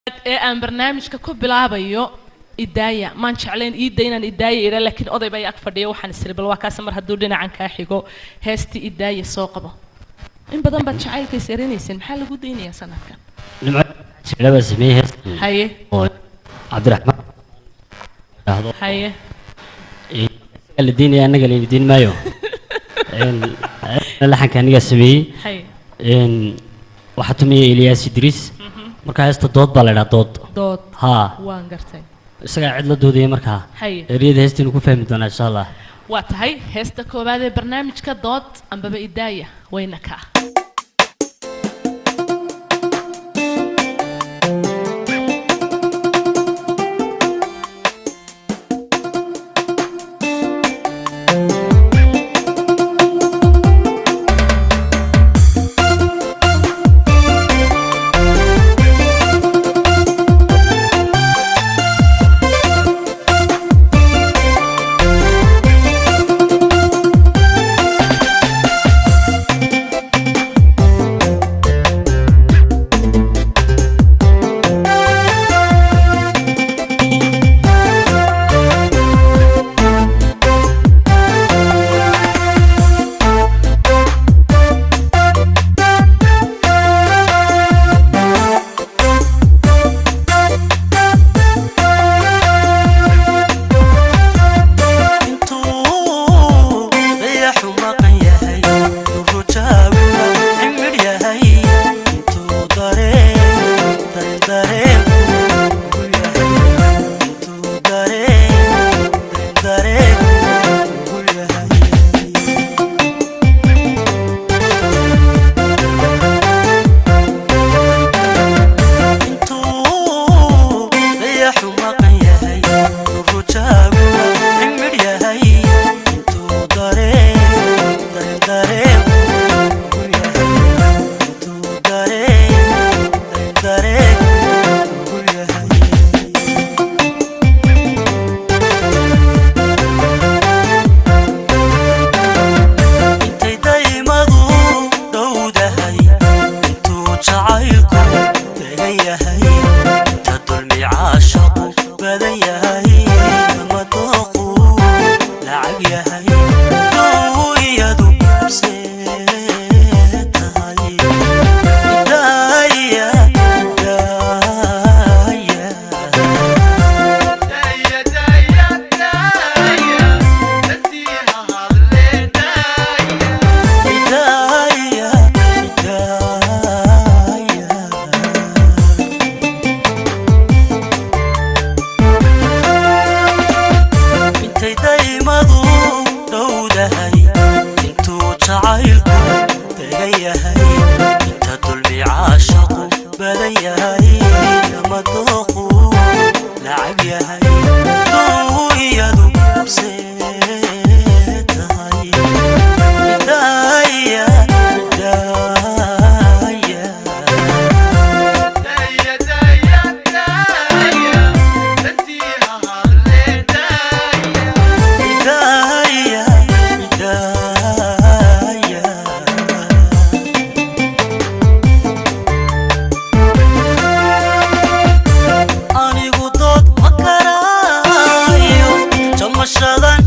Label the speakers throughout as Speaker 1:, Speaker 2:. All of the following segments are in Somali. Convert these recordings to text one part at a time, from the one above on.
Speaker 1: Ee aan barnaamijka ku bilaabayo idaaya maan jeclayn iidda inaan idaaya ira, laakiin oday bay ag fadhiya. Waxaan isiri bal waa kaas, mar hadduu dhinacan kaa xigo heestii idaaya soo qabo. In badan baad jacaylka is erinayseen, maxaa lagu daynayaa sanadkan?
Speaker 2: Nimco jecla baa sameeyey heestan.
Speaker 1: Haye.
Speaker 2: Oo Cabdiraxmaan dhahdo.
Speaker 1: Haye.
Speaker 2: Isagaa la diinaya, annaga layna diin maayo. Heestana laxanka anigaa sameeyey.
Speaker 1: Haye.
Speaker 2: Waxaa tumaya Eliyaas Idriis. Marka heesta dood baa la idhaha, dood.
Speaker 1: Dood.
Speaker 2: Haa.
Speaker 1: Waan gartay.
Speaker 2: Isagaa cid la doodaya markaa.
Speaker 1: Haye.
Speaker 2: Eriyada heestaynu ku fahmi doonaa, insha Allah.
Speaker 1: Waa tahay, heesta koowaad ee barnaamijka dood ambaba idaaya wayna ka ah.
Speaker 3: Intuu dayaxu maqan yahay, durujaaguna cimir yahay, intuu dareen dareen dareenku ugu yahay, intuu dareen dareen dareenku ugu yahay. Intuu dayaxu maqan yahay, durujaaguna cimir yahay, intuu dareen dareen dareenku ugu yahay, intuu dareen dareen dareenku ugu yahay. Intay daymadu dhowdahay, intuu jacaylku degan yahay, inta dulmi caashaqu badan yahay, ama dooqu lacag yahay, dooyadu see tahay. Daaya, daaya. Daaya, daaya. Intay daymadu dhowdahay, intuu jacaylku degan yahay, inta dulmi caashaqu badan yahay, ama dooqu lacag yahay, dooyadu see tahay. Daaya, daaya. Daaya, daaya. Anigu dood ma karaayo jamashadan.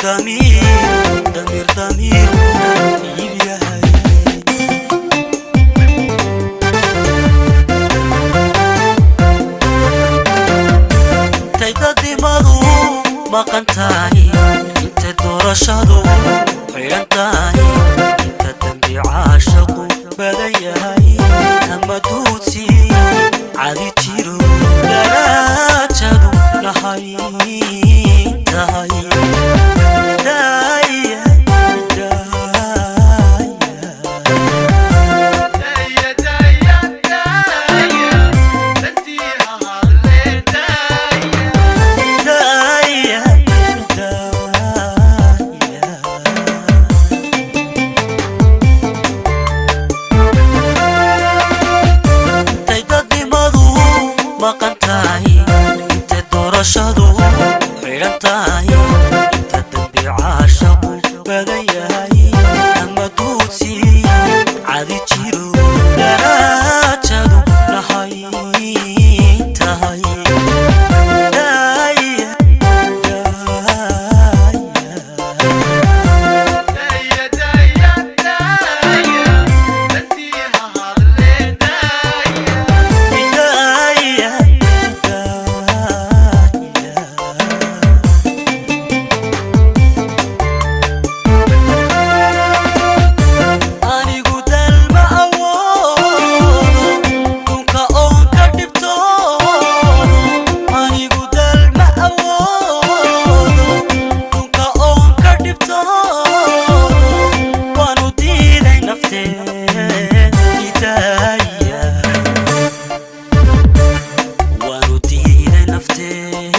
Speaker 3: Damiir damiir damiirkuna iib yahay. Intay dadnimadu maqan tahay, intay doorashadu xidhan tahay, inta dambi caashaqu badan yahay, ama duudsi cadi jiro daraajadu nahay tahay. Daaya, daaya. Daaya, daaya. Intay dadnimadu maqan tahay, intay doorashadu xidhan tahay, inta dambi caashaqu badan yahay, ama duudsi cadi jiro daraajadu nahay tahay. Daaya, daaya. Daaya, daaya. Anigu dalma awoodo dhunka oon ka dhibto. Anigu dalma awoodo dhunka oon ka dhibto. Waanu diiday nafteed idaaya. Waanu diiday nafteed.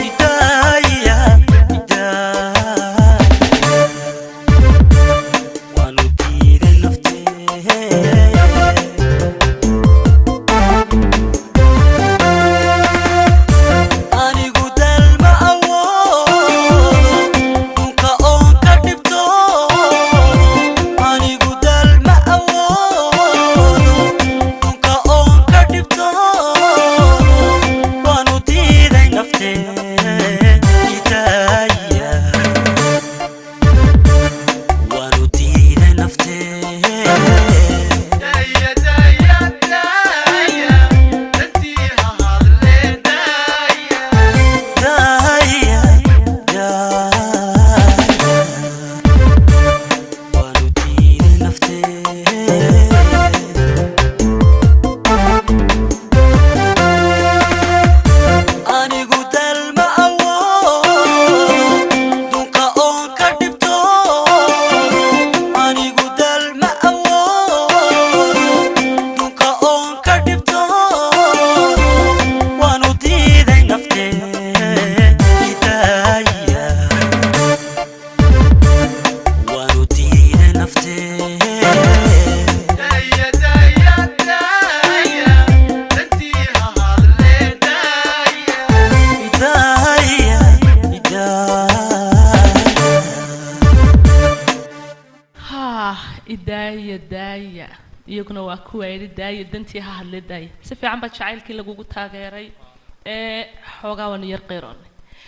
Speaker 3: Idaaya, idaaya. Waanu diiday nafteed. Anigu dalma awoodo dhunka oon ka dhibto. Anigu dalma awoodo dhunka oon ka dhibto. Waanu diiday nafteed idaaya. Waanu diiday nafteed. Daaya, daaya. Waanu diiday nafteed. Anigu dalma awoodo dhunka oon ka dhibto. Anigu dalma awoodo dhunka oon ka dhibto. Waanu diiday nafteed idaaya. Waanu diiday nafteed. Idaaya, idaaya.
Speaker 1: Haa, idaaya daaya, iyaguna waa kuwa yidhi daaya dantii ha hadle daaya. Si fiican baa jacaylkii lagugu taageeray ee xoogaa waanu yar qeyroonnay.